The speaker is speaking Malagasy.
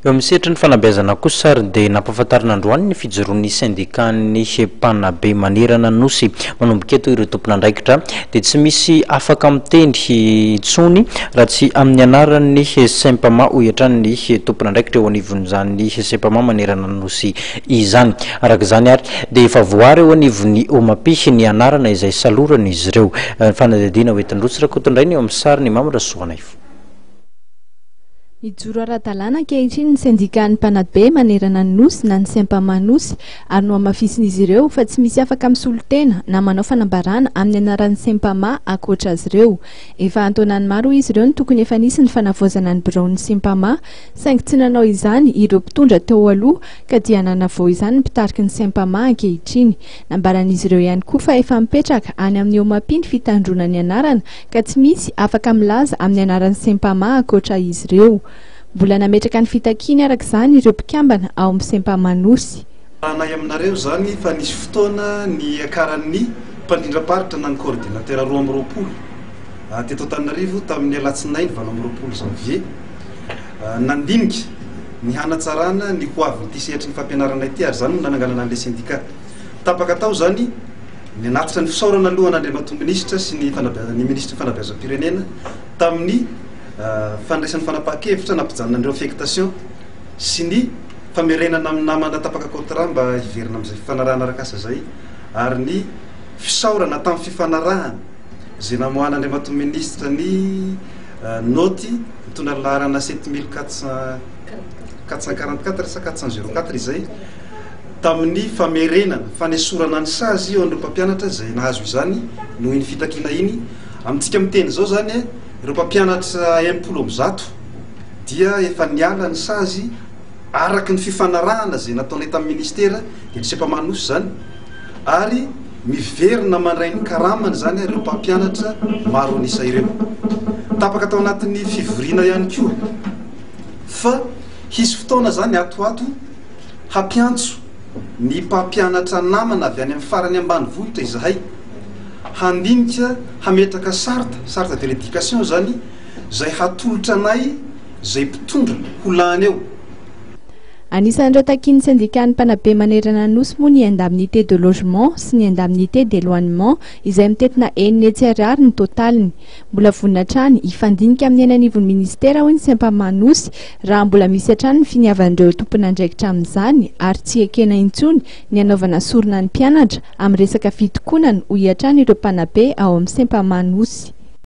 Eo amin'ny sehatry ny fanabeazana kosa ary dia nampahafantarina androany ny fijoroan'ny sendikan'ny mpanabe manerana ny Nosy. Manomboka eto ireo tompon'andraikitra dia tsy misy afaka miteny intsony raha tsy amin'ny anaran'ny Sempama, hoy hatrany ny tompon'andraikitra eo anivon'izany Sempama manerana ny Nosy izany. Araka izany ary dia efa voary eo anivon'ny Omapi ny anarana izay saloran'izy ireo. Fanadihadiana hoentin'i Rotsy Rakotondrainy eo amin'ny sarin'i Mamy Rasoanaivo. Mijoro ara-dalàna ankehitriny ny sendikan'ny mpanabe manerana ny Nosy na ny Sempama Nosy ary nohamafisin'izy ireo fa tsy misy afaka misolo tena na manao fanambarana amin'ny anaran'ny Sempama ankoatra azy ireo. Efa an-taonany maro hoy izy ireo no tokony efa nisy ny fanavaozana ny biraon'ny Sempama saingy tsy nanao izany ireo mpitondra teo aloha ka dia nanavao izany ny mpitariky ny Sempama ankehitriny. Nambaran'izy ireo ihany koa fa efa mipetraka any amin'ny Omapi ny fitandroana ny anarana ka tsy misy afaka milaza amin'ny anaran'ny Sempama ankoatra izy ireo. Mbola nametraka ny fitakiany araka izany ireo mpikambana ao amin'ny Sempama Nosy. Anay aminareo izany fa nisy fotoana niakaran'ny mpandrindram-paritra na ny coordinateur 22 teto Antananarivo tamin'ny alatsinainy 28 janvier nandinika ny hanatsarana ny ho avin'ity sehatry ny fampianarana ity ary izany no nananganana an'ilay syndicat. Tapaka tao izany Ny hanatitra ny fisaorana aloha an'Andriamatoa Minisitra sy ny ny Minisitry ny Fanabeazam-pirenena tamin'ny fandraisany fanapahan-kevitra nampijanona an'ireo affectation sy ny famerenana amin'ny namana tapaka contrat mba hiverina amin'izay fifanarahana arak'asa izay ary ny fisaorana tamin'ny fifanarahana izay namoahan'Andriamatoa Minisitra ny naoty mitondra ny laharana 7444 sa 404 izay tamin'ny famerenana, fanesorana ny sazy eo an'ireo mpampianatra izay nahazo izany noho iny fitakiana iny. Amintsika miteny izao izany, ireo mpampianatra 160 dia efa niala ny sazy araka ny fifanarahana izay nataonay tamin'ny ministera, dia ny Sempama Nosy izany, ary miverina mandray ny karamany izany ireo mpampianatra maro an'isa ireo. Tapaka tao anatin'ny fivoriana ihany koa fa hisy fotoana izany ato ho ato, Hampiantso ny mpampianatra namana avy any amin'ny farany ambanivohitra izahay handinika hametraka charte, charte de l'éducation izany, izay hatolotra anay izay mpitondra ho lany eo. Anisan'ireo takian'ny sendikan'ny mpanabe manerana ny Nosy moa ny indemnité de logement sy ny indemnité d'éloignement izay mitentina 600 ariary ny totaliny. Mbola vonona hatrany hifandinika amin'ny eny anivon'ny minisitera hoy ny Sempama Nosy raha mbola misy hatrany ny finiavan'ireo tompon'andraikitra amin'izany ary tsy ekena intsony ny hanaovana sorona ny mpianatra amin'ny resaka fitokonana hoy hatrany ireo mpanabe ao amin'ny Sempama Nosy.